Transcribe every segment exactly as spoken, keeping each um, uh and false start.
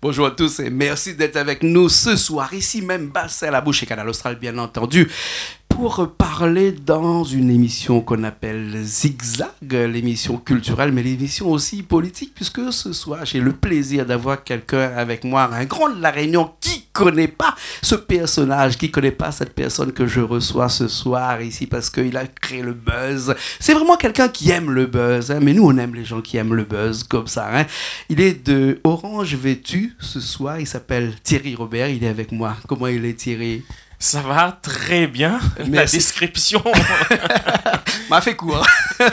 Bonjour à tous et merci d'être avec nous ce soir, ici même, Bassin Labouche et Kanal Austral, bien entendu, pour parler dans une émission qu'on appelle Zigzag, l'émission culturelle, mais l'émission aussi politique, puisque ce soir, j'ai le plaisir d'avoir quelqu'un avec moi, un grand de La Réunion qui connaît pas ce personnage, qui connaît pas cette personne que je reçois ce soir ici, parce qu'il a créé le buzz. C'est vraiment quelqu'un qui aime le buzz, hein, mais nous, on aime les gens qui aiment le buzz, comme ça, hein. Il est de Orange Vêtu ce soir, il s'appelle Thierry Robert, il est avec moi. Comment il est, Thierry ? Ça va très bien. Merci. La description. Ma fé kour.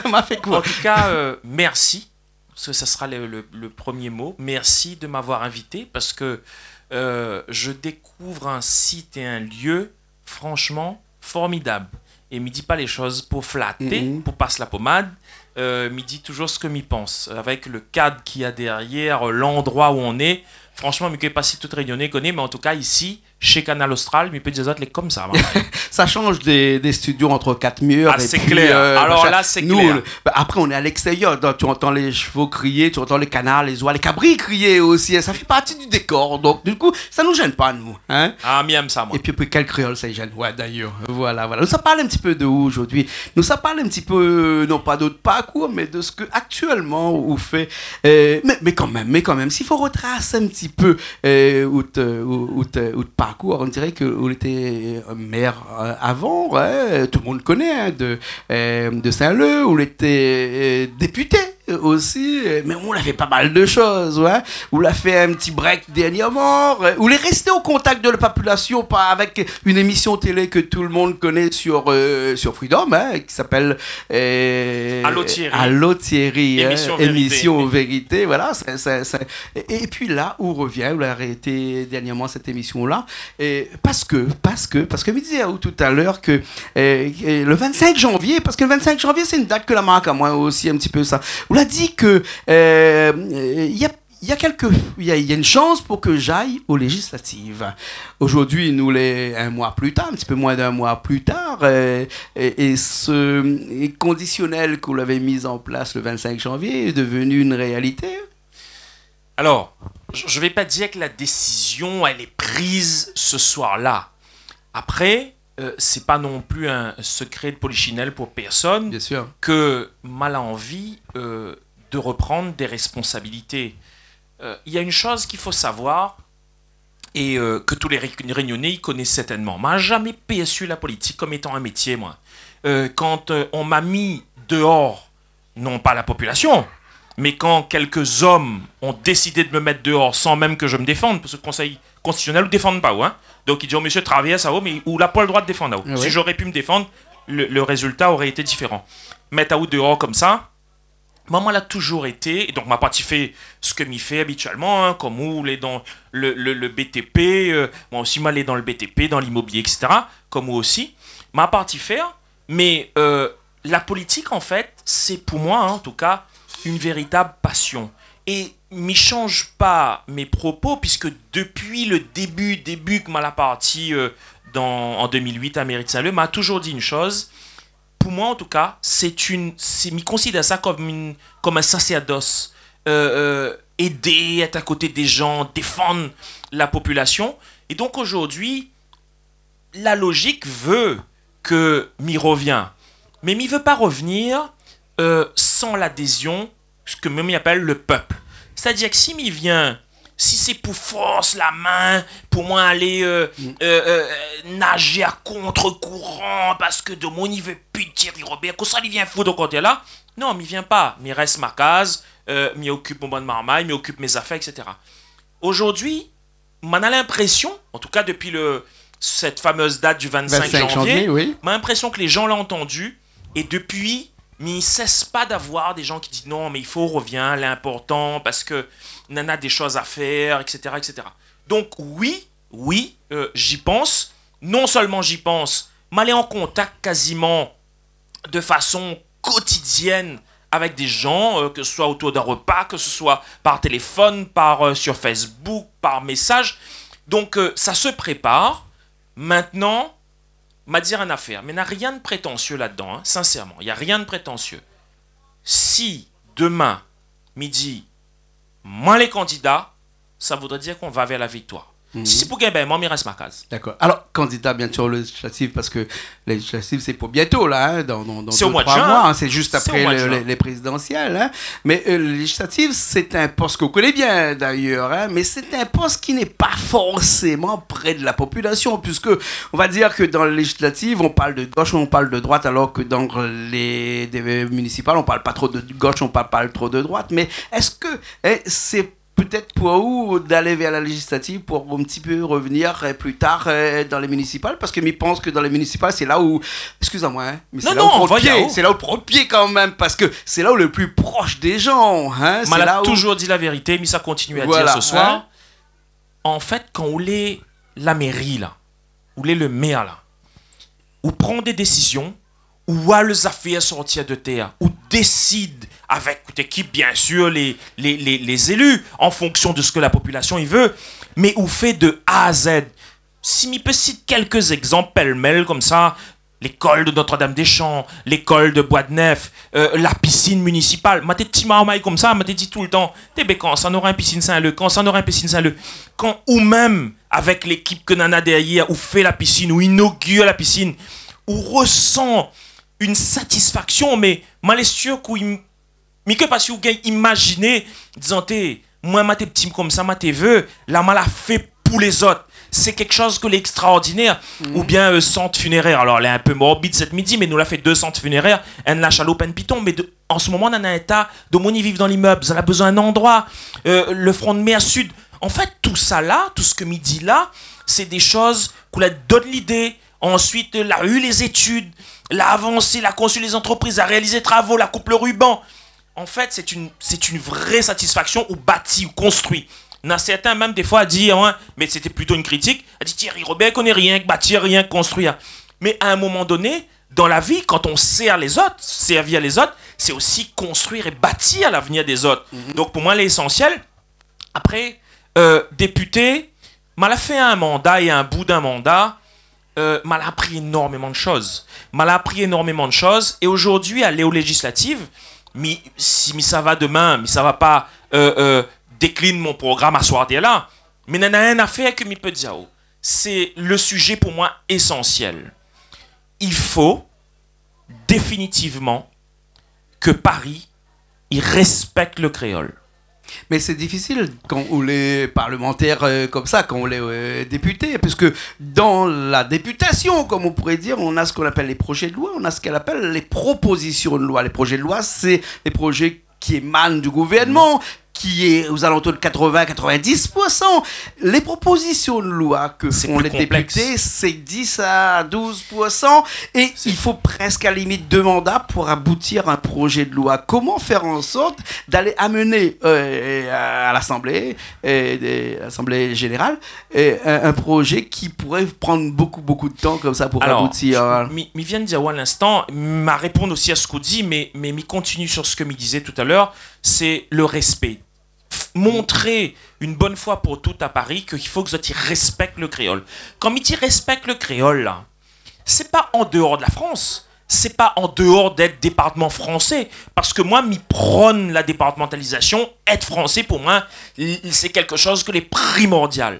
Ma fé kour. En tout cas, euh, merci. Parce que ça sera le, le, le premier mot. Merci de m'avoir invité parce que, euh, je découvre un site et un lieu franchement formidable. Et mi di pa les choses pour flatter, Mhm. pour passer la pommade. Euh, mi di toujours ce que mi pense. Avec le cadre qu'il y a derrière, l'endroit où on est, franchement, mi koné pa si tout Réunionnais i koné, mais en tout cas, ici, chez Kanal Austral, mi pé dir azot, lé konmsa, hein. Ça change des, des studios entre quatre murs. Ah, et c'est puis, clair. Euh, alors machin. Là, c'est clair. Nous, le, bah, après, on est à l'extérieur, donc tu entends les chevaux crier, tu entends les canards, les oies, les cabris crier aussi, hein. Ça fait partie du décor. Donc, du coup, ça nous gêne pas, nous, hein. Ah, mi èm sa, moin. Et puis, puis quel créole, ça gêne ? Ouais, d'ailleurs. Voilà, voilà. Nous, ça parle un petit peu de vous aujourd'hui. Nous, ça parle un petit peu, euh, non pas de votre parcours, mais de ce que actuellement vous faites. Euh, mais, mais quand même, mais quand même, s'il faut retracer un petit peu euh, out, euh, out, out, euh, out parcours, on dirait que ou lété, euh, maire, euh, avant, ouais, tout le monde connaît, hein, de, euh, de Saint-Leu, ou lété, euh, député, euh, aussi, euh, mais ou la fé pa mal de choses, ouais. Ou la fé un petit break dernièrement, euh, ou lé resté au contact de la population par, avec une émission télé que tout le monde connaît sur, euh, sur Freedom, hein, qui s'appelle, euh, Allô Thierry. Allô Thierry, hein, Émission Vérité. Émission Vérité, voilà, c'est, c'est, c'est, Et, et puis là, ou revien, ou la arété dernièrement cette émission-là, et parce que, parce que, parce que mi di aou tout à l'heure que, euh, euh, le vingt-cinq janvier, parce que le vingt-cinq janvier, c'est une date que la mark amoin aussi un petit peu ça. Ou la di que, euh, euh, il y a, il y a quelques, il y a, il y a une chance pour que j'aille aux législatives. Aujourd'hui, nou lé un mois plus tard, un petit peu moins d'un mois plus tard, euh, et, et ce, et conditionnel que vous l'avez mis en place le vingt-cinq janvier est devenu une réalité. Alors, je, je vais pas dire que la décision, elle est prise ce soir-là. Après, euh, c'est pas non plus un secret de polichinelle pour personne Bien sûr. Que ma la anvi, euh, de reprendre des responsabilités. Euh, il y a une chose qu'il faut savoir, et, euh, que tous les Ré-, Réunionnais i koné certainement. Ma la jamais perçu la politique comme étant un métier, moin. Euh, quand, euh, on m'a mis dehors, non pas la population, mais quand quelques hommes ont décidé de me mettre dehors sans même que je me défende, parce que le Conseil constitutionnel i défann pa ou, hein. Donc, i di, « Oh, monsieur, travay sa, oh, mais ou la pa le droit de défann aou. » Ah ouais. Si j'aurais pu me défendre, le, le résultat aurait été différent. Mèt aou dehors konmsa, moin, moin la toujours été, et donc ma parti fé ce que mi fé habituellement, hein, comme ou lé dans le, le, le B T P, euh, moin aussi, moin lé dans le B T P, dans l'immobilier, et cetera, comme ou aussi. Ma parti fé, mais, euh, la politique, en fait, c'est pour moi, hein, en tout cas, une véritable passion. Et mi change pas mes propos, puisque depuis le début, début que ma la parti, euh, dans, en deux mille huit à mairie de Saint-Leu, ma toujours dit une chose, pour moi, en tout cas, c'est une, c'est, mi considère ça comme une, comme un sacerdoce. Euh, euh, aider, être à côté des gens, défendre la population. Et donc aujourd'hui, la logique veut que mi revien. Mais mi veut pas revenir, euh, sans l'adhésion, ce que mi appelle le peuple. C'est-à-dire que si mi vien si sé pou fors la min, pou moin alé, euh, Mm. euh, euh, nazé à contre-courant, parske domoun i vé pi Thierry Robert, kosa li vien fout ankor la ? Non, mi vien pa, mi rès ma kaz, euh, mi okip mon bann marmay, mi okip mé zafèr, et cetera. Aujourd'hui, moin na l'inpression, en tout cas depuis le, cette fameuse date du vingt-cinq Vingt-cinq janvier, janvier, oui. Moin na l'inpression que les gens l'ont entendu, et depuis, mi sès pa d'avoir des gens qui disent, « Non, mais il faut revien, lé inportan, parske nana des choses à faire, et cetera, et cetera. » Donc oui, oui, euh, j'y pense. Non seulement j'y pense, mais ma lé en contact quasiment de façon quotidienne avec des gens, euh, que ce soit autour d'un repas, que ce soit par téléphone, par, euh, sur Facebook, par message. Donc, euh, ça se prépare. Maintenant, ma dir in afèr, mé na rien de prétentieux là-dedans, hein, sincèrement, il y a rien de prétentieux. Si demain, mi di, moin lé candidat, sa voudré dir k'ou va vèr la viktoir. Mhm. Si sé pou gingn, bin, moin, mi rès ma kaz. Dakor. Alor, kandida, biensir, o léjislatif, parske léjislatif, sé pou biento, la, in, dan, dan, dan dé, troi moi, in. Sé o moi de juin, in. Sé zis apré lé, lé, lé prézidansièl, in. Mé, eu, léjislatif, sé in pos ke ou koné bien, dayèr, in, mé sé in pos ki lé pa forséman pré de la popilasion, puiske on va dir ke dan léjislatif, on parl de gosh, on parl de droit, alor ke dan lé, dé minisipal, on parl pa tro de gosh, on parl pa tro de droit. Mé èske, in, sé pétèt pou ou d'alé vèr la léjislatif pou in ti pé revenir, eu, pli tar, eu, dan lé minisipal, parske mi pans ke dan lé minisipal, sé la ou, eskiz amoin, in, mé sé la ou pran pié, sé la ou pran pié kanmèm, parske sé la ou lé pli prosh dé jan, in, sé la ou... Non, non, on va y aller, on va y aller. Moin la touzour di la vérité, mi sa kontinié a dir se soir. Voilà, in. An fèt, kan ou lé la méri, la, ou lé le mèr, la, ou pran dé désizion, ou oi lé zafèr sortir de tèr, ou désid avèk out ékip, biensir, lé, lé, lé, lé zéli, an fonksion de se ke la popilasion i vé, mé ou fé de A à Z. Si mi pé sit kèlk égzanp pèl-mèl konmsa, lékol de Notre-Dame-des-Champs, lékol de Bois-de-Nèfles, eu, la pisine minisipal. Moin té ti marmay konmsa, moin té di toultan, té bé, kan sa nora in pisine Saint-Leu, kan sa nora in pisine Saint-Leu. Kan ou mèm, avèk lékip ke nana dèryèr, ou fé la pisine, ou inogir la pisine, ou resan in satisfaksion, mé moin lé sir k'ou im-, mi koné pa si ou gingn imaziné, dizan té, moin, moin té ti konmsa, moin té vé, la, moin la fé pou lézot. Sé kékshoz ke lé ékstraordinèr. Mhm. Oubien, eu, sant funérèr. Alor, lé in pé morbid sèt midi, mé nou la fé dé sant funérèr, inn La Chaloupe, inn Piton, mé de, an se moman, nana in ta de moun i viv dan limèb, zot la bezoin in androi, eu, le fron de mèr sid. An fèt, tousala, tout se ke mi di la, sé dé shoz k'ou la donn lidé, ansuit, la u lé zétid, la avansé, la konstrui lé zantrepriz, la réalizé travo, la koup le riban. An fèt, sé in, sé in vré satisfaksion ou bati, ou konstrui. Na sèrtin mèm défoi i di, in, mé sété plito in kritik, i di, Thierry Robert i koné rienk batir, rienk konstrui, in. Mé a in moman doné, dan la vi, kan ou sèrv lézot, sèrvir lézot, sé osi konstrui é batir lavnir dé zot. Mhm. Donk, pou moin, lé ésansièl. Apré, eu, dépité, moin la fé in manda é in bout d'in manda, eu, moin la apri énormeman de shoz. Moin la apri énormeman de shoz. É zordi, alé o léjislatif, mi, si mi sava domin, mi sava pa, eu, eu, déklin mon program aswar dèryèr la. Mé nana in afèr ke mi pé dir aou. Sé le sizé pou moin ésansièl. I fo définitivman ke Paris i rèspèk le kréol. Mé sé difisil kan ou lé parlemantèr, eu, konmsa, kan ou lé, eu, dépité, puiske dan la dépitasion, konm on pouré dir, on a se k'on apèl lé projé de loi, on a se k'on apèl lé propozision de loi. Lé projé de loi, sé lé projé ki émane du gouvèrnman, ki lé o zalantour de katrovin, katrovin-dis pour san. Lé propozision de loi ke fon lé dépité, sé dis a douz pour san. Sé pli konplèks. É i fo prèsk a la limit dé manda pou aboutir a in projé de loi. Koman fèr an sort d'alé amené, eu, a l'Assemblée, eu, de, l'Assemblée générale, eu, in, in projé ki pouré pran bonpé, bonpé de tan konmsa pou aboutir. Alor, mi, mi vien de dir, ouais, a linstan, ma réponn osi a se k'ou di, mé, mé mi kontinié su se ke mi dizé talèr, sé le rèspé. F-, montr in bone foi pou tout a Paris ke i fo ke zot i rèspèk le kréol. Kan mi di rèspèk le kréol, la, sé pa an déor de la Frans, sé pa an déor d'èt départman fransé, parske moin, mi pronn la départmantalizasion, èt fransé, pou moin, l-, sé kékshoz ke lé primordial.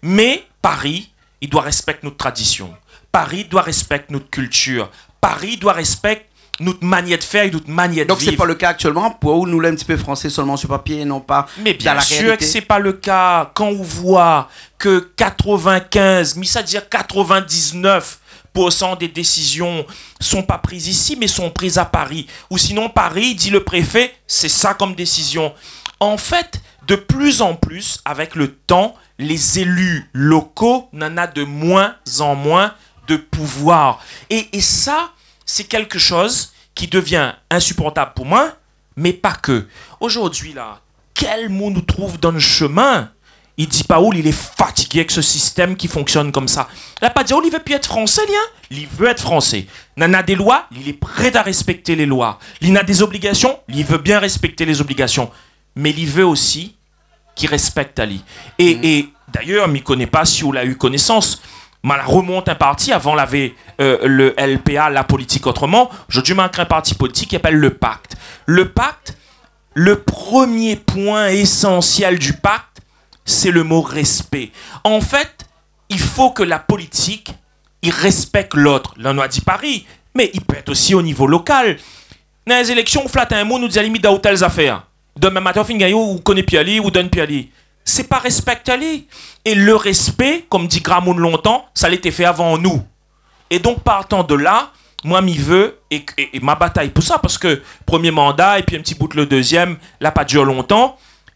Mé Paris, i doi rèspèk nout tradision. Paris doi rèspèk nout kiltir. Paris doi rèspèk nout manièr de fèr é nout manièr de viv. Donk, sé pa le ka aktièlman, pou ou, nou lé in ti pé fransé sèlman su papié é non pa dan la réalité ? Mé biensir ke sé pa le ka. Kan ou voi ke katrovin-kinz, mi sa dir katrovin-diz-nèf pour san dé désizion son pa priz isi, mé son priz a Paris. Ou sinon, Paris i di le préfé, sé sa konm désizion. An fèt, de plus en plus, avèk le tan, lé zéli loko nana de moins en moins de pouvoir. É, é sa, sé kékshoz ki devien insiportab pou moin, mé pa ke. Zordi la, kèl moun ou trouv dan le shemin, i di pa ou li lé fatigé avèk se sistèm ki fonksionn konmsa. La pa di aou li vé pi èt fransé, li, in. Li vé èt fransé. Nana dé loi, li lé pré a rèspèkté lé loi. Li na dé zobligasion, li vé bien rèspèkté lé zobligasion. Mé li vé osi ki rèspèk ali. É, é dayèr, mi koné pa si ou la u konésans, ma la remont in parti, avan lavé, eu, le L P A, La Politique Autrement. Zordi, ma la kréé in parti politik ki apèl le PACT. Le PACT, le promié poin ésansièl du PACT, sé le mo respé. An fèt, i fo ke la politik i rèspèk lot. La nou la di Paris, mé i pé èt osi o nivo lokal. Dan lé zéléksion, ou flat in moun, ou di ali mi dan ou tèl zafèr. Domin matin, ou fine gingn, ou koné pi ali, ou donn pi ali. Sé pa rèspèk ali. É le respé, konm di gramoun lontan, sa lété fé avan nou. É donk, partan de la, moin, mi vé, é, é, é ma batay pou sa, parske promié manda, épi in ti bout le dezièm, la pa dir lontan,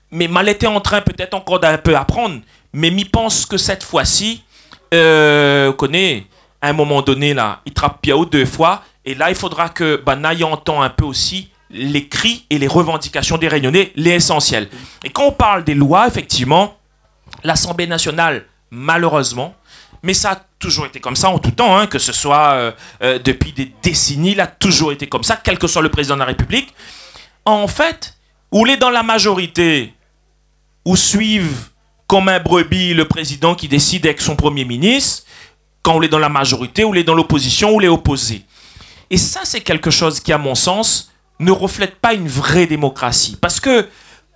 mé ma lété antrin pétèt ankor d'in pé aprann, mé mi pans ke sèt foi-si, euh, ou koné, a in moman doné, la, i trap pié aou dé foi, é la, i fodra ke banna i antann in pé osi lé kri é lé revandikasion dé Rényoné, lé ésansièl. É kan ou parl dé loi, éfèktivman, Lasanblé nasional, malérezman, mé sa la touzour été konmsa an tout tan, in, ke se soi, euh, euh, dopi dé désèni, la touzour été konmsa, kèl ke soi le prézidan de la Répiblik. An fèt, ou lé dan la mazorité, ou suiv konm in brebi le prézidan ki désid èk son promié minis, kan ou lé dan la mazorité, ou lé dan lopozision, ou lé opozé. É sa, sé kèlke shoz ki, a mon sans, ne reflèt pa in vré démokrasi. Parske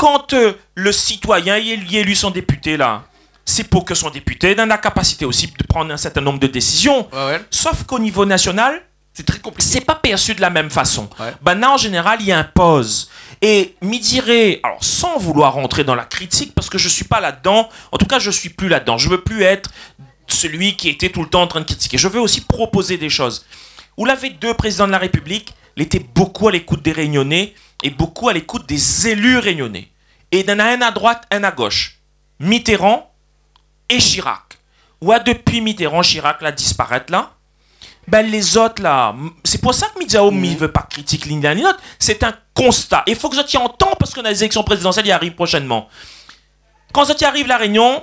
kan, euh, le sitoiyin, li, li éli son dépité, la, sé pou ke son dépité néna la kapasité osi de prann in sèrtin nonb de désizion. Ouais, ouais. Sof k'o nivo nasional, Sé trè konpliké. Sé pa pèrsi de la mèm fason. Ouais. Banna, an zénéral, i inpoz. É mi diré, alor, san vouloir rant dan la kritik, parske mi lé pa ladan, an tou ka, mi lé pli ladan. Mi vé pli èt sélui ki lété toultan antrin kritiké. Mi vé osi propozé dé shoz. Ou lavé dé prézidan de la Répiblik, lété bokou a lékout dé Rényoné é bokou a lékout dé zéli rényoné. É néna inn a droit, inn a gosh. Mitterrand é Chirac. Oua, dopi Mitterrand, Chirac la disparèt la. Bin, lézot la, m-, sé pou sa ke mi di aou, mi vé pa kritik ni l'inn ni l'ot. Sé in konsta. É fo ke zot i antann, parske néna lé zéléksion prézidansièl i ariv proshènman. Kan zot i ariv La Rényon,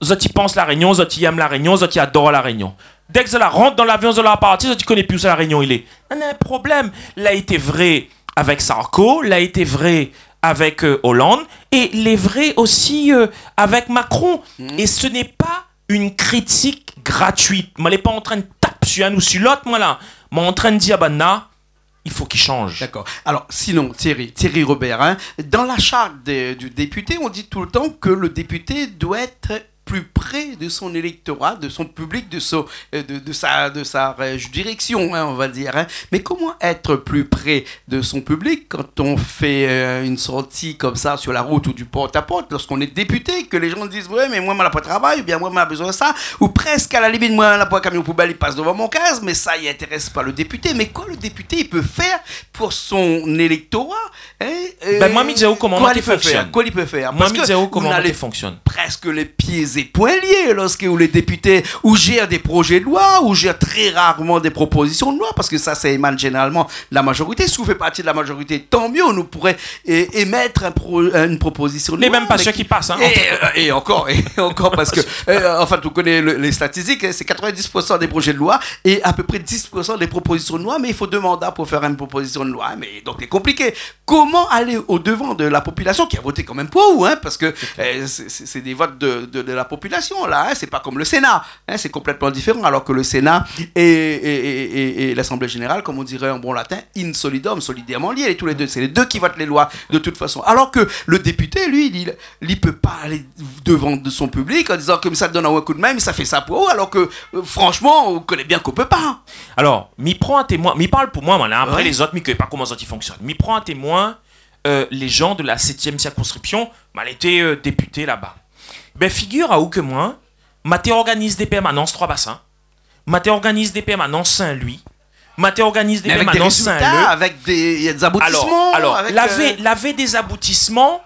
zot i pans La Rényon, zot i èm La Rényon, zot i ador La Rényon. Dèk zot la rant dan lavion, zot la parti, zot i koné pi ousa La Rényon i lé. Néna in problèm. La été vré avèk Sarko, la été vré avèk, euh, Hollande, é lé vré osi, euh, avèk Macron. Mhm. É se n'est pas une critique gratuite. Moin lé pa antrin tap su inn ou su l'ot, moin la. Moin antrin dir, banna, i fo k'i shanj. D'accord. Alors, sinon, Thierry, Thierry Robert, hein, dans la charte des, du député, on dit tout le temps que le député doit être plus près de son électorat, de son public, de son, euh, de, de sa, de sa, euh, direction, hein, on va dire, hein. Mais comment être plus près de son public quand on fait, euh, une sortie comme ça sur la route ou du porte-à-porte, lorsqu'on est député, que les gens disent : « Ouais, mais moin, moin la pa travay, oubien moin, moin la bezoin sa, ou presque à la limite, moin la pa kamion poubèl i pas dovan mon kaz, mé sa i intérès pa le député. » Mais quoi le député i pé fèr pour son électorat, hein, euh, Bin, moin, mi di aou koman moin té fonksionn. Koi li pé fèr ? Koi li pé fèr ? Moin, mi di aou koman moin té fonksionn. Presque les pieds et poings liés lorsque ou lé député, ou jèr des projets de loi, ou jèr très rarement des propositions de loi, parce que ça, ça émane généralement de la majorité. Si ou fé parti de la majorité, tant mieux, nou pouré é-, émettre un pro-, une proposition de loi, mé mèm pa sir ki pas, hein. Et, euh, et encore, et encore, parce que, euh, enfin, ou koné le, les statistiques, hein, c'est quatre-vingt-dix pour cent des projets de loi et à peu près dix pour cent des propositions de loi, mais il faut deux mandats pour faire une proposition de loi, hein, mais donc c'est compliqué. Comment aller au devant de la population qui a voté quand même pour vous, hein, parce que, euh, c'est, c'est, c'est des votes de, de, de la population, là, hein, c'est pas comme le Sénat, hein, c'est complètement différent, alors que le Sénat et, et, et, et, et l'Assemblée générale, comme on dirait en bon latin, in solidum, solidairement liés, tous les deux, c'est les deux qui votent les lois, de toute façon. Alors que le député, lui, il, il peut pas aller devant de son public en disant comme ça, donn amoin in koudmin, mi sa fé sa pou ou, alors que, euh, franchement, ou koné bien k'ou pé pa. Alor, mi pran in témoin, mi parl pou moin, moin la, apré lézot, mi koné pa koman zot i fonksionn. Mi pran in témoin, euh, les gens de la septième circonscription, moin lété, euh, député laba. Bin, figir aou ke moin, moin té organiz dé pèrmanans Trois-Bassins, moin té organiz dé pèrmanans Saint-Louis, moin té organiz dé pèrmanans Saint-Leu. Mais avec des résultats, avec des, il y a des aboutissements, alor, alor, avec, lavé, euh, lavé dé zaboutisman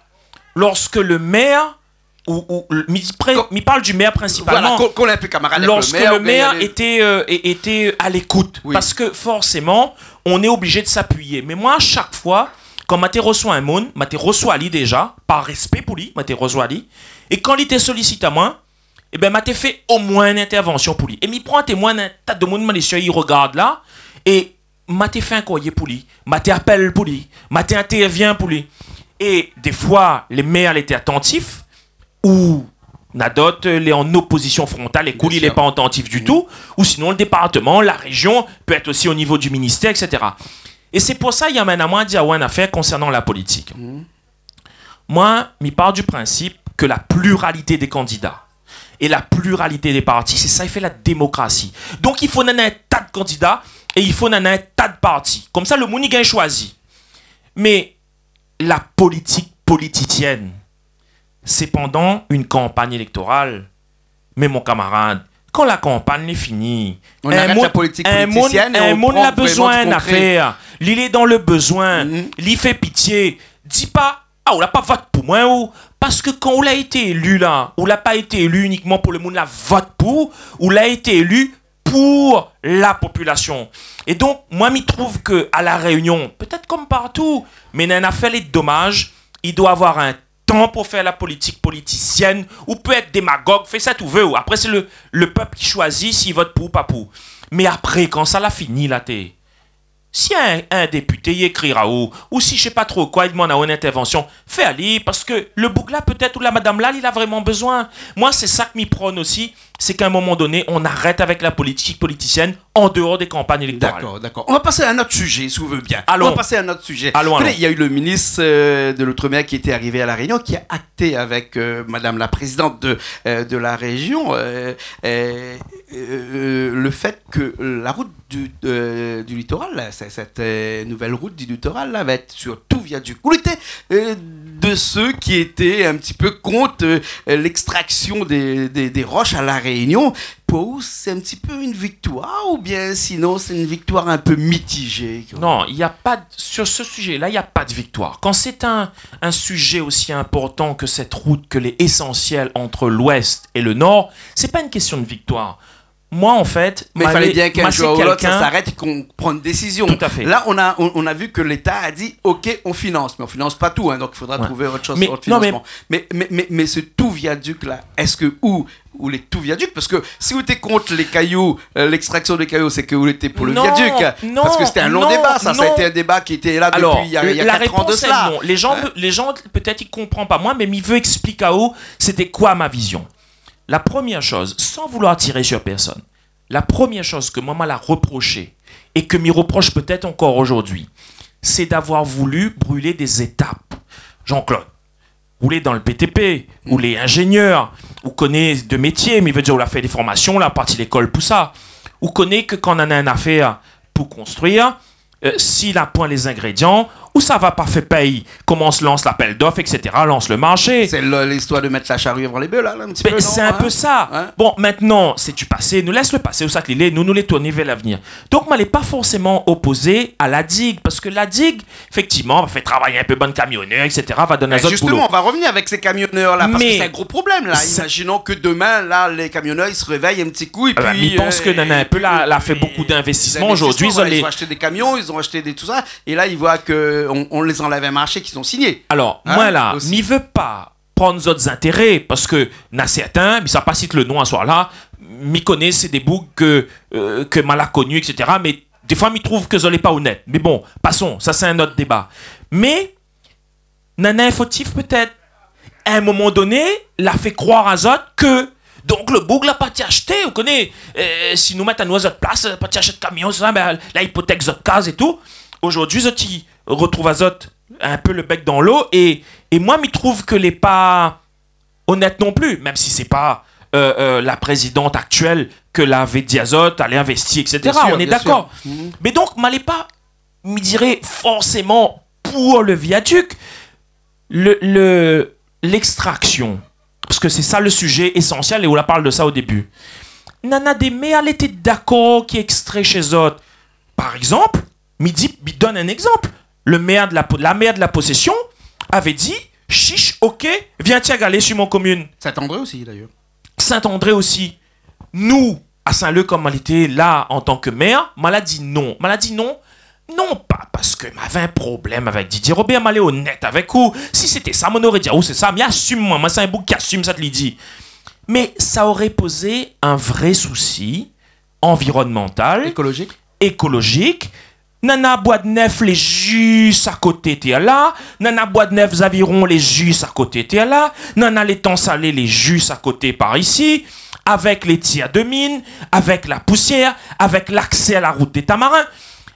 lorsque le maire ou, ou, mi pré-, mi parl du maire principalement. Voilà, quand, quand on est un peu camarade avec le maire, quand il y a les... Lorsque le maire était, euh, é-, était à l'écoute. Oui. Parce que forcément, on est obligé de s'appuyer. Mé moin, a shak foi, kan moin té resoi in moun, moin té resoi ali déza, par respé pou li, moin té resoi ali. É kan li té solisit amoin, ébin, moin té fé omoin in intèrvansion pou li. É mi pran témoin, in ta de moun, moin lé sir i regard la, é moin té fé in kourié pou li, moin té apèl pou li, moin té intèrvien pou li. É défoi, le maire lété atantif, ou néna d'ot, euh, lé an opozision frontal, é kou li lé pa atantif du tout, ou sinon le département, la région, peut-être aussi au niveau du ministère, et cetera. É sé pou sa, i amèn amoin di aou in afèr konsèrnan la politik. Moin, mi par du prinsip ke la pliralité dé kandida é la pliralité dé parti, sé sa i fé la démokrasi. Donk, i fo nana in ta de kandida é i fo nana in ta de parti. Konmsa, lo moun i gingn shoizi. Mé la politik politisièn, sé pandan in kanpagn élèktoral. Mé mon kamarad, kan la kanpagn lé fini, in moun, in moun la bezoin in nafèr, li lé dan lo bezoin, li fé pitié, di pa, ah, ou la pa vot pou moin, ou, parske kan ou la été éli la, ou la pa été éli inikman pou lo moun la vot pou ou, ou la été éli pou la popilasion. É donk, moin, mi trouv ke a La Rényon, pétèt konm partou, mé néna in nafèr lé domaz, i doi avoir in tan pou fé la politik politisièn. Ou pé èt démagog, fé sak ou vé, ou. Apré, sé lo, lo pèp ki shoizi si i vot pou ou, pa pou ou. Mé apré, kan sa la fini, la, té, si in, in dépité i ékri aou, ou si, mi sé pa tro koi, i domann aou in intèrvansion, fé ali, parske lo boug la, pétèt, ou la madam la, li la vréman bezoin. Moin, sé sak mi prone osi, sé k'a in moman doné, on arèt avèk la politik politisièn an déor dé kanpagn élèktoral. D'accord, d'accord. On va passer à un autre sujet, si vous voulez bien. Allons. On va passer à un autre sujet. Allons, allons. Vous savez, il y a eu le ministre, euh, de l'Outre-mer qui était arrivé à La Réunion, qui a acté avec, euh, madame la présidente de, euh, de la région, euh, euh, euh, le fait que la route du, euh, du littoral, là, c-, cette, euh, nouvelle route du littoral, là, va être sur tout viaduc. Ou lété, euh, de ceux qui étaient un petit peu contre, euh, l'extraction des, des, des roches à La Réunion. Pou ou, sé in ti pé in viktoir, oubien sinon sé in viktoir in pé mitizé, koi ? Non, il y a pas de, sur ce sujet-là, il y a pas de victoire. Quand c'est un, un sujet aussi important que cette route, que l'est essentielle entre l'Ouest et le Nord, c'est pas une question de victoire. Moi, en fait, mais il fallait bien qu'un jour ou l'autre, ça s'arrête et qu'on prenne une décision. Tout à fait. Là, on a, on, on a vu que l'État a dit, OK, on finance, mais on finance pas tout, hein, donc il faudra trouver autre chose, autre financement. Mais, mais, mais, mais ce tout viaduc-là, est-ce que ou, ou lé tout viaduc, parce que si ou té kont les cailloux, euh, l'extraction des cailloux, c'est que ou lété pour le viaduc, parce que c'était un long débat, ça, ça a été un débat qui était là depuis, il y a, il y a quatre ans de cela. Alors, la réponse est non. Les gens, les gens, peut-être, i konpran pa moin, mé mi vé éksplik aou, sété koi ma vizion. La première chose, sans vouloir tirer sur personne, la première chose que moin, ma la reproché, et que mi reproche peut-être encore aujourd'hui, c'est d'avoir voulu brûler des étapes. Jean-Claude, ou lé dan le B T P, ou lé ingénieur, ou koné de métier, mé i vé dir ou la fé dé formasion, ou la parti lékol pou sa. Ou koné ke kan nana in nafèr pou konstruir, euh, si la poin les ingrédients, ou sava pa fé pèy, komans lans l'appel d'offres, et cetera, lans le marché. C'est le, l'histoire de mettre la charrue avant les bœufs, là, là, un petit peu, non ? Ben, c'est un peu ça. Hein ? Bon, maintenant, c'est du passé, nou lès le passé ousa ke li lé, nou, nou lé tourné vèr l'avenir. Donk, moin lé pa forséman opozé a la digue, parske la digue, effectivement, va fé travay in pé bann kamionèr, et cetera, va donn azot boulo. Ben, justement, on va revenir avec ces camionneurs-là, parce que c'est un gros problème, là. Imaginons que demain, là, les camionneurs, ils se réveillent un petit coup, et puis, euh, et puis, ils investissent, ils vont acheter des camions, ils ont acheté des, tout ça, et là, ils voient que on, on les enlève un marché qu'ils ont signé. Hein, aussi. Alors, moin la, mi vé pa pran zot zintéré, parske na sèrtin, mi sa pa sit le non aswar la, mi koné sé dé boug ke, euh, ke ma la koni, et cetera, mé défoi, mi trouv ke zot lé pa onèt. Mé bon, passons, sa sé in ot déba. Mé, nana in fotif pétèt. A in moman doné, la fé kroir azot ke, donk, le boug la pa ti ashté, ou koné, euh, si nou mèt anou a zot plas, la pa ti ashté kamion, sa, ben, la ipotèk zot kaz é tou. Zordi, zot i retrouv azot in pé le bèk dan lo, é, é moin, mi trouv ke lé pa onèt non pli, mèm si sé pa, euh, euh, la prézidant aktièl ke la vé di azot, alé investi, et cetera. Bien sûr, bien sûr. On est d'accord. Mhm. Mé donk, ma lé pa, mi diré, forséman pou le viaduc, le, le, l'extraction. Parske sé sa le sujet essentiel, é ou la parl de sa o débu. Nana dé mèr lété dakor ki ékstré shé zot. Par égzanp, mi di, mi donn in égzanp. Le maire de la Po-, la maire de la Possession avait dit, chiche, OK, vien ti agalé su mon komine. Saint-André aussi, d'ailleurs. Saint-André aussi. Nou, a Saint-Leu, kom ma lété la an tan ke mèr, ma la di non. Ma la di non. Non pa parske ma avé in problèm avèk Didier Robert, ma lé onèt avèk ou. Si sété sa, moin noré di aou sé sa, mi asim, moin. Moin sé in boug ki asim sak li di. Mé sa noré pozé in vré sousi anvironnemental, écologique. Écologique. Nana Bois de Nèfles lé zis a koté tèr la, nana Bois de Nèfles Aviron lé zis a koté tèr la, nana Létan Salé lé zis a koté par isi, avèk lé tir de mine, avèk la poussière, avèk l'accès à la route des Tamarins.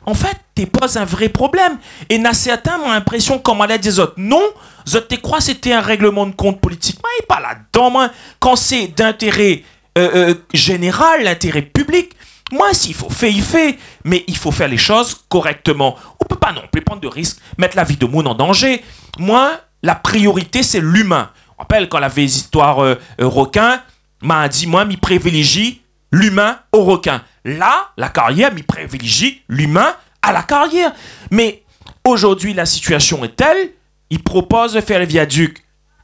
an fèt, té poz in vré problèm. É na sèrtin, moin, linprésion, kan moin la di azot non, zot té kroi sété in règleman de kont politik. Moin lé pa ladan, moin. Kan sé d'intéré, euh, euh, zénéral, l'intéré piblik, moin, si i fo fé, i fé. Mé i fo fé lé shoz korèkteman. Ou pé pa non pli pran de risk, mèt la vi de moun an danzé. Moin, la priorité, sé limin. Rapèl, kan lavé zistoir, euh, euh, rekin, ma di, moin, mi privilézi limin o rekin. La, la karyèr, mi privilézi limin a la karyèr. Mé zordi, la sitiasion lé tèl, i propoz de fé le viadik.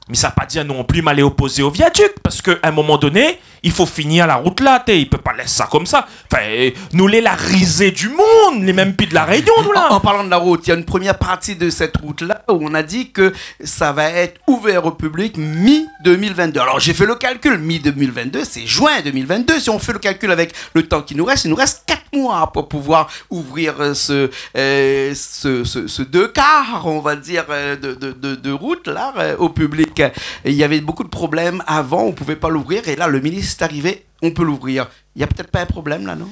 Mé sa pa dir non pli m'alé opozé o viadik, parske a in moman doné, i fo finir la rout la, té, i pé pa lès sa konmsa. Anfin, euh, nou lé la rizé du monn, lé mèm pi de La Rényon, nou, la. En, en parlant de la route, il y a une première partie de cette route-là où on a dit que ça va être ouvert au public mi deux mille vingt-deux. Alors, j'ai fait le calcul, mi deux mille vingt-deux, c'est juin deux mille vingt-deux. Si on fait le calcul avec le temps qui nous reste, il nous reste quatre mois pour pouvoir ouvrir, euh, ce, euh, ce, ce, ce deux quarts, on va dire, euh, de, de, de, de route, là, euh, au public. Et il y avait beaucoup de problèmes avant, on pouvait pas l'ouvrir, et là, le ministre est arrivé, on peut l'ouvrir. Il y a peut-être pas un problème, là, non ?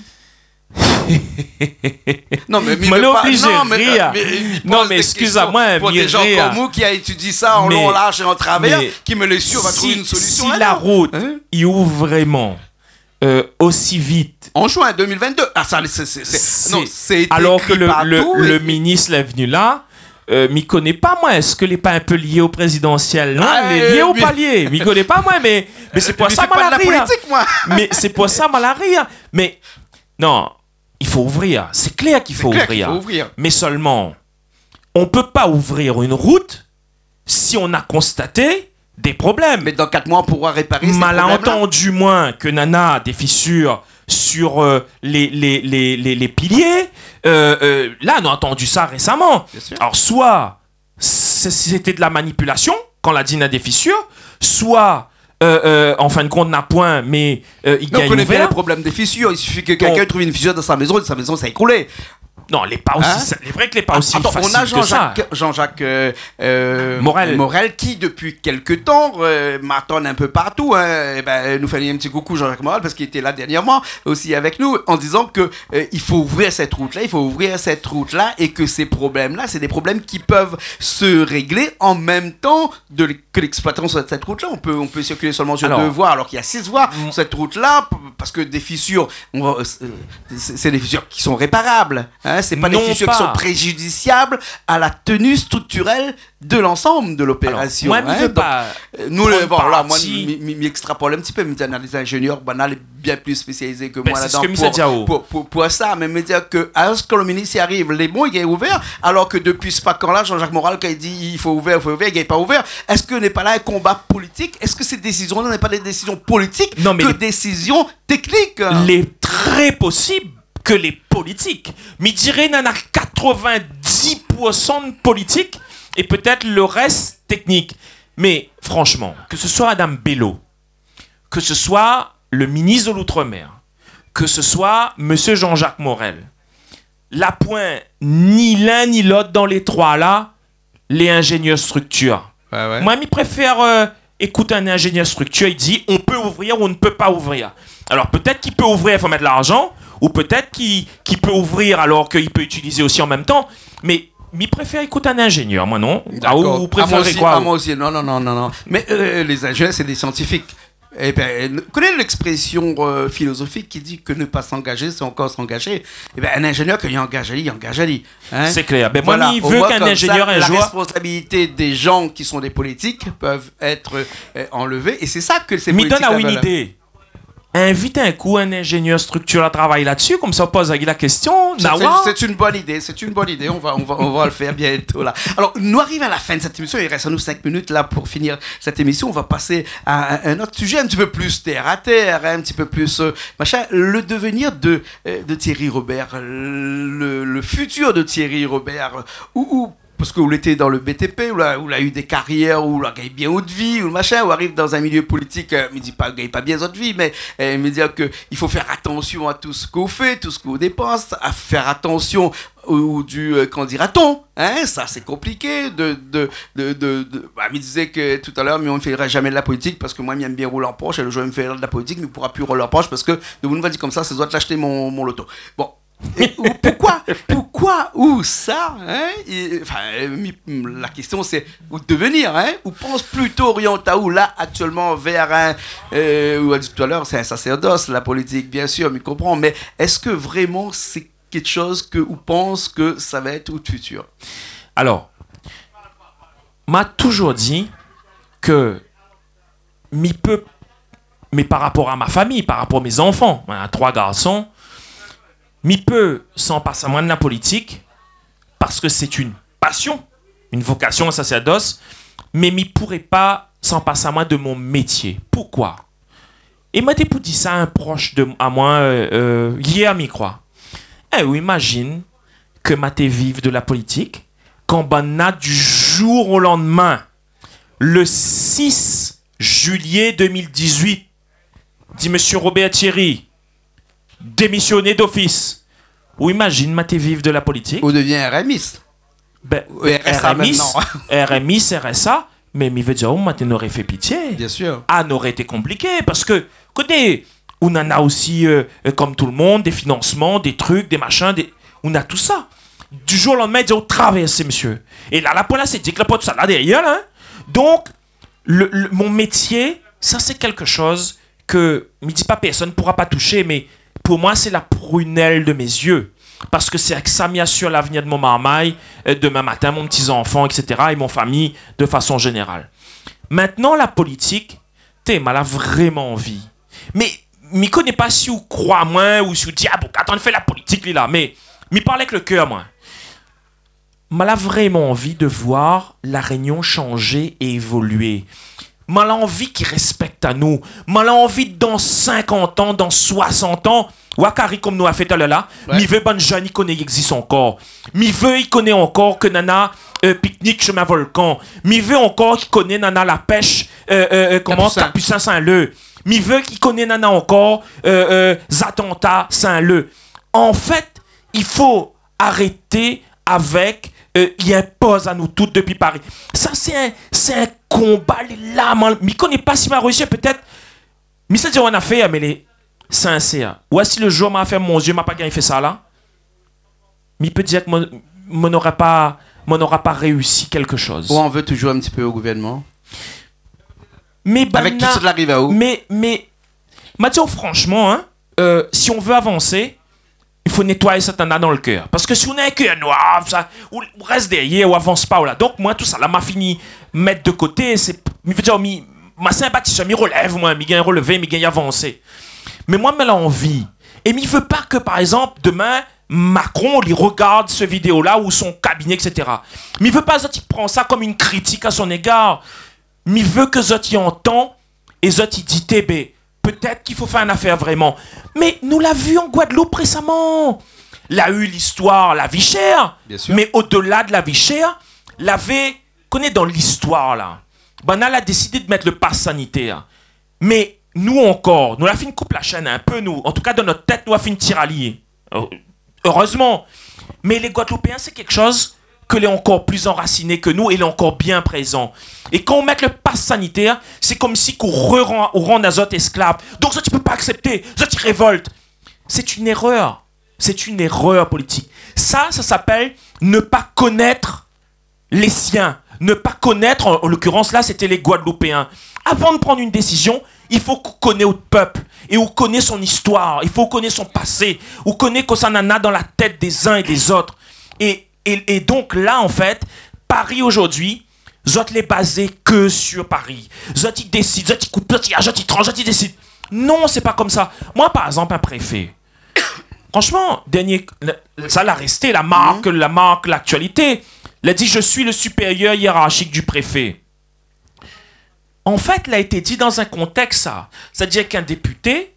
Non, mais, mais, moin lé pa, oblizé non, mais, rir. Euh, mais il pose des questions pour des gens comme vous qui a étudié ça en long, en large et en travers, qui me laisse sûr, on va trouver une solution là-dedans. Mé si la rout i ouv vréman, euh, osi vit. En juin deux mille vingt-deux. Ah, ça, c'est, c'est, c'est, non, c'est écrit partout. Alor ke le, le, le minis lé vni la, euh, mi koné pa, moin, èske lé pa in pé lié o prézidansièl, non ? Ah, lé lié ou pa lié ? Mi koné pa, moin, mé, mé sé pou sa moin la ri, hein. Je fais pas de la politique, moi. Mé sé pou sa moin la ri, hein. Mé non, i fo ouvrir. Sé klèr k'i fo ouvrir. C'est clair qu'il faut ouvrir. Mé sèlman, on pé pa ouvrir in rout si on a konstaté dé problèm. Mais dans quatre mois, on pourra réparer ces problèmes-là. Ma la antandi, moin, ke nana dé fisir sur, euh, lé, lé, lé, lé, lé pilié. Euh, euh, la, nou la antandi sa résaman. Bien sûr. Alor, soi sé, sété de la manipilasion, kan la di na dé fisir, soi, euh, euh, an fin de kont, na poin, mé, euh, i gingn ouvèr. Non, on connaît bien le problème des fissures. Il suffit que quelqu'un trouve une fissure dans sa maison, sa maison s'est écroulée. Non, lé pa osi, lé vré ke lé pa osi fasil ke sa. Hein ? Attends, on a Jean-Jacques, Jean-Jacques, euh, euh, Morel. Morel, qui depuis quelque temps, euh, martonne un peu partout, hein. Eh ben, nous fait un petit coucou, Jean-Jacques Morel, parce qu'il était là dernièrement aussi avec nous, en disant que, euh, il faut ouvrir cette route-là, il faut ouvrir cette route-là, et que ces problèmes-là, c'est des problèmes qui peuvent se régler en même temps de l-, que l'exploitation sur cette route-là. On peut, on peut circuler seulement sur deux voies, alors qu'il y a six voies sur cette route-là, p-, parce que des fissures, on va, euh, c'est, c'est des fissures qui sont réparables, hein, c'est pas des fissures qui sont préjudiciables à la tenue structurelle de l'ensemble de l'opération, hein. Alor, moin, mi vé pa pran parti. Donc, euh, nou, euh, voilà, moin, mi, mi, mi extrapole un petit peu, mi di, na lé zingénieur, banna lé bien plus spécialisé que moi là-dedans pour, pour, pour, pour ça. Ben, sé sak mi sa di aou. Mais me dire que, alors, quand le ministre i ariv, lé bon, i gingn ouvèr, alors que depuis, sé pa kan la, Jean-Jacques Morel, kan i di, i fo ouvèr, i fo ouvèr, i gingn pa ouvèr. Est-ce que n'est pas là un combat politique ? Est-ce que ces décisions-là n'est pas des décisions politiques que décisions techniques ? Non, mé lé, lé trè posib ke lé politik. Mi diré, nana quatre-vingt-dix pour cent de politik é pétèt le rès teknik. Mé franshman, ke se soi madam Bello, ke se soi le minis de l'Outre-mer, ke se soi mésyé Jean-Jacques Morel, la poin ni l'un ni l'ot dan lé troi la, lé ingénieur structure. Ouais, ouais. Moin, mi préfèr, euh, ékout in ingénieur structure, i di, on peut ouvrir ou on ne peut pas ouvrir. Alor, pétèt k'i pé ouvrir, fo mèt larzan, ou pétèt k'i, k'i pé ouvrir alor k'i pé itilizé osi an mèm tan. Mé mi préfèr ékout in ingénieur, moin, non ? D'accord. Ah, ou, ou préfèr koi, ou ? Ah, moin osi, ah, moin osi. Non, non, non, non, non. Mais, euh, les ingénieurs, c'est des scientifiques. Eh ben, connais l'expression, euh, philosophique qui dit que ne pas s'engager, c'est encore s'engager. Eh ben, un ingénieur, kan li angaz ali, li angaz ali, hein. Sé klèr. Ben, moin, mi vé k'in ingénieur, in zour... Voilà, au moins, comme ça, la responsabilité des gens qui sont des politiques peuvent être, euh, enlevées. Et c'est ça que ces politiques-là veulent. Mi donn aou in idé. Invit in kou in ingénieur structure la travay la-dsi, konmsa ou poz ali la késtion. C'est, c'est, c'est une bonne idée, c'est une bonne idée. On va, on va, on va le faire bientôt, là. Alors, nou ariv à la fin de cette émission. Il reste à nous cinq minutes, là, pour finir cette émission. On va passer à un, un autre sujet un petit peu plus terre à terre, hein, un petit peu plus, euh, machin. Le devenir de, euh, de Thierry Robert, le, le futur de Thierry Robert, ou, ou parske ou lété dan le B T P, ou la, ou la u dé karyèr, ou la gingn bien out vi, ou machin, ou ariv dan in milieu politik, euh, mi di pa, gingn pa bien zot vi, mé, euh, mi di ke i fo fèr atansion à tout sak ou fé, tout sak ou dépans, à faire attention au, au du, euh, qu'en dira-t-on, hein, sa sé konpliké de, de, de, de, de, bah, mi dizé ke talèr, mi, on ne fera jamais de la politique parce que moi, mi èm bien roul an Porsche, é le jour mi fé de la politique, mi poura pi roul an Porsche parske demoun va dir konmsa, sé zot la ashté mon, mon loto. Bon, É ou, poukoi, poukoi ou sa, hein ? É, anfin, euh, mi-, la késtion sé ou devenir, hein ? Ou pans plito oriyant aou la aktièlman vèr in, euh, ou la di talèr, sé in sasèrdos, la politik, biensir, mi konpran, mé èske vréman sé kékshoz ke ou pans ke sa va èt out fitir ? Alor, ma touzour di ke mi pé, mé par rapor a ma fami, par rapor a mé zanfan, moin néna troi garson, mi pé san pas amoin de la politik, parske sé in pasion, in vokasion, in sasèrdos, mé mi pouré pa san pas amoin de mon métié. Poukoi ? É ma té pou di sa a in prosh de, amoin, euh, euh, yèr, mi kroi. Eh, ou imazine ke ma té viv de la politik, kan banna du jour au lendemain, le six juillet deux mille dix-huit, di Monsieur Robert Thierry, démissionner d'office. Ou imazine, ma té viv de la politik. Ou devien R M iste. Ben, ou R S A R M iste, maintenant. R M iste, R S A, mé mi vé dir, oh, ma té noré fé pitié. Biensir. Ah, noré été konpliké, parske, koté, ou néna osi, euh, euh, konm tout le monde, dé finansman, dé trik, dé mashin, dé, ou néna tout sa. Du jour au lendemain, i di, ou travèrs, mésyé. É la, la poin la, sé di ke la port sa la dèrièr, la, hein. Donk, le, le, mon métié, sa sé kékshoz ke, mi di pa pèrsone poura pa toushé, mé pou moin, sé la prunelle de mes yeux. Parske sé avèk sa mi asir lavenir de mon marmay, euh, demin matin, mon ti zanfan, et cetera, é mon fami, de fason zénéral. Mintnan, la politik, té, ma la vréman anvi. Mé, mi koné pa si ou kroi amoin ou si ou di, ah bon, atann, fé la politik, li la. Mé, mi parl avèk le kèr, moin. Ma la vréman anvi de voir La Rényon shanzé é évolié. Ma la anvi k'i rèspèk anou. Ma la anvi, dan sinkant an, dan soisant an, wa kari konm nou la fé talèr la, ouais, mi vé bann zèn i koné i égzis ankor. Mi vé i koné ankor ke nana, euh, piknik Shemin Volkan. Mi vé ankor i koné nana la pèsh, euh, euh, euh, koman, Kapusin. Kapusin Sin-Lé. Mi vé i koné nana ankor, euh, euh, Zatanta Sin-Lé. An fèt, i fo arété avèk, euh, i inpoz anou tout dopi Pari. Sa, sé in, sé in konba, lé la, man. Mi koné pa si ma réisi, pétèt. Mi sa di aou in nafèr, mé lé sinsèr. Ou oi, si le zour ma fèrm mon zié, ma pa gingn fé sa la, mi pé dir ke moin, moin nora pa, moin nora pa réisi kékshoz. Ou an vé touzour in ti pé o gouvèrnman ? Mé avèk banna, tout sak la ariv aou. Mé, mé, ma di aou franshman, hein, euh, si ou vé avansé, i fo nétoiy sak ou néna dan le kèr. Parske si ou néna in kèr noir, sa, ou, ou rès dèrièr, ou avans pa, ou la. Donk, moin, tout sa la, ma fini mèt de koté, sé, mi vé dir, mi, ma sé in batisèr, mi relèv, moin, mi gingn relevé, mi gingn avansé. Mé moin, ma la anvi. É mi vé pa ke, par égzanp, demin, Macron, li regard se vidéo la, ou son kabiné, et cetera. Mi vé pa zot i pran sa konm in kritik a son égar. Mi vé ke zot i antann é zot i di, té, bé, pétèt k'i fo fé in nafèr vréman. Mé nou la vi an Gwadloup résaman. La u listoir la vi shèr, biensir, mé odela de la vi shèr, lavé, koné dan listoir la, banna la désidé de mèt le pass sanitèr. Mé nou ankor, nou la fine koup la shèn in pé, nou. An tou ka, dan nout tèt, nou la fine tir ali. Euh, erèzman. Mé lé Gwadloupéen, sé kékshoz ke lé ankor pli anrasiné ke nou é lé ankor bien prézan. É kan ou mèt le pass sanitèr, sé konmsi k'ou reran-, ou rann azot ésklav. Donk, zot i pé pa aksèpté, zot i révolt. C'est une erreur. C'est une erreur politique. Ça, ça s'appelle ne pas connaître les siens, ne pas connaître, en, en l'occurrence là, c'était les Guadeloupéens. Avant de prendre une décision, il faut qu'on connaisse notre peuple, et on connaît son histoire, il faut qu'on connaisse son passé, on connaît kosa nana dans la tête des uns et des autres. Et, et, et donc là, en fait, Paris aujourd'hui, zot lé bazé ke sur Paris. Zot i désid, zot i koup, zot i, zot i transh, zot i désid. Non, c'est pas comme ça. Moi, par exemple, un préfet, franchement, dernier, le, ça l'a resté, la marque, mhm, la marque, l'actualité. Il a dit, je suis le supérieur hiérarchique du préfet. En fait, il a été dit dans un contexte, ça. C'est-à-dire qu'un député,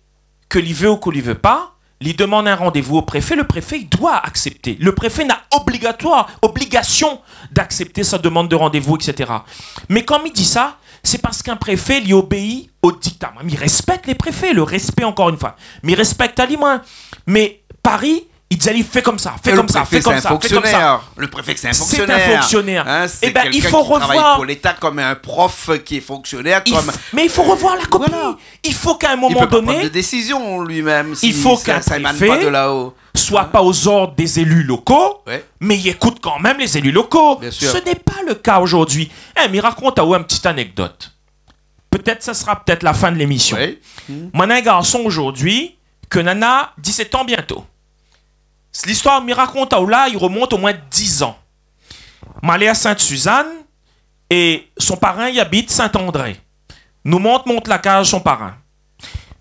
ke li vé ou ke li vé pa, li demann in randévou o préfé, le préfé, li doi aksèpté. Le préfé na obligatoire, obligasion d'aksèpté sa demann de randévou, et cetera. Mé kan mi di sa, sé parske in préfé, li obéi o dikta. Moin, mi rèspèk lé préfé, le respect encore une fois. Mi rèspèk ali, moin. Mé Paris, i di ali, fé konmsa, fé konmsa, fé konmsa, fé konmsa. Et le préfet, c'est un fonctionnaire. Le préfet, c'est un fonctionnaire. C'est un fonctionnaire. Hein, c'est quelqu'un qui travaille pour l'État, comme un prof qui est fonctionnaire, comme... Eh ben, il faut revoir. Il f-, mais il faut revoir la copie. Voilà. Il faut qu'à un moment donné, il peut pas prendre de décision lui-même, il faut qu'un préfet soit pas aux ordres des élus locaux, mais il écoute quand même les élus locaux. Hein ? Bien sûr. Ce n'est pas le cas aujourd'hui. Eh, mi rakont aou in ti anekdot. Peut-être ça sera peut-être la fin de l'émission. Oui. Mwin néna in garson zordi ke néna dix-sept an bientôt. Listoir mi rakont aou la, i remont omwin diz an. Mwin alé a Sainte-Suzanne é son parin i abit Saint-André. Nou mont, mont la kaz son parin.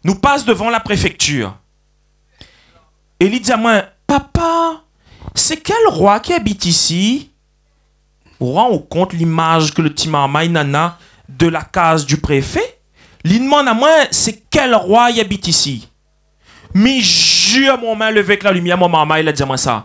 Nou pas devan la préfektir. É li di amwin, « Papa, sé kèl rwa ki abit isi ? » Ou rann aou kont limaz ke le ti marmay néna de la kaz du préfé ? Li demann amwin, « Sé kèl rwa i abit isi ? » Mi zir, mon min levé èk la limièr, mon marmay la di amwin sa.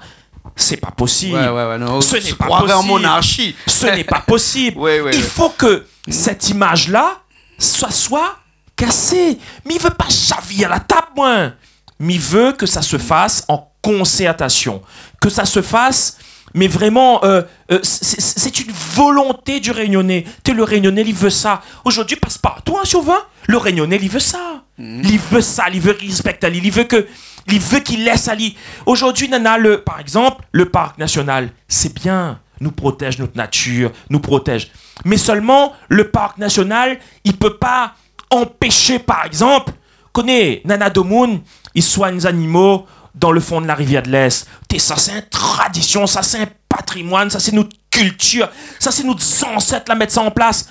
C'est pas possible. Ouais, ouais, ouais, non, on se croirait en monarchie. Ce n'est pas possible. Ce n'est pas possible. Ouais, ouais, ouais. Il faut que cette image-là, sa swa kasé. Mi vé pa zavir la tab, mwin. Mi vé ke sa se fas an konsertasion. Ke sa se fas, mé vréman, euh, euh, sé, sé, sé in volonté du Rényoné. Té, le Rényoné, li vé sa. Zordi, pas partou, in, si ou vé. Le Rényoné, li vé sa. Mhm. Li vé sa, li vé rispèk ali, li vé ke, li vé ki lès ali. Zordi, néna le, par égzanp, le park nasional. Sé bien, nou protèz nout natir, nou protèz. Mé solman, le park nasional, i pé pa anpésh, par égzanp, koné, néna domoun i soign zanimo dan le fon de la rivièr de l'Est. Té, sa sé in tradision, sa sé in patrimwàn, sa sé nout kiltir, sa sé nout zansèt la mèt sa an plas.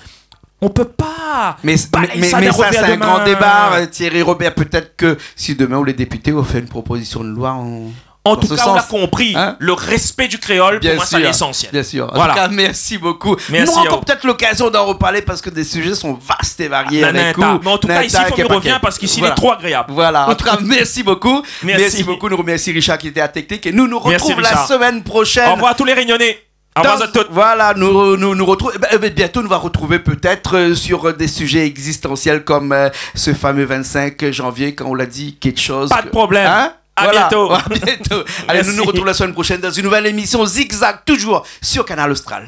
On peut pas balayer ça d'un revers de main. Mais, mais, mais ça, c'est un grand débat, euh, Thierry Robert. Peut-être que si demain ou lé député, ou fé une proposition de loi, on, En tout cas, on a compris, hein ? Le respect du créole, pour moi, c'est l'essentiel. Bien sûr, bien sûr. Voilà. En tout cas, merci beaucoup. Merci à vous. Nous aurons peut-être l'occasion d'en reparler parce que des sujets sont vastes et variés avec vous. Ah, néna in ta. Mais en tout cas, ici, il faut que je revienne parce qu'ici, il est trop agréable. Voilà. En tout cas, merci beaucoup. Merci. Merci beaucoup. Nous remercions Richard qui était à la technique et nous nous retrouvons la semaine prochaine. Merci, Richard. Au revoir tous les Réunionnais. Au revoir à toutes. Voilà, nous, nous, nous retrouvons, eh ben, eh ben, bientôt, nous va retrouver peut-être, euh, sur, euh, des sujets existentiels comme, euh, ce fameux vingt-cinq janvier, quand on l'a dit, quelque chose que... Pas de problème. Hein ? Voilà. À bientôt. À bientôt. Allez, nous nous retrouvons la semaine prochaine dans une nouvelle émission Zigzag, toujours sur Kanal Austral.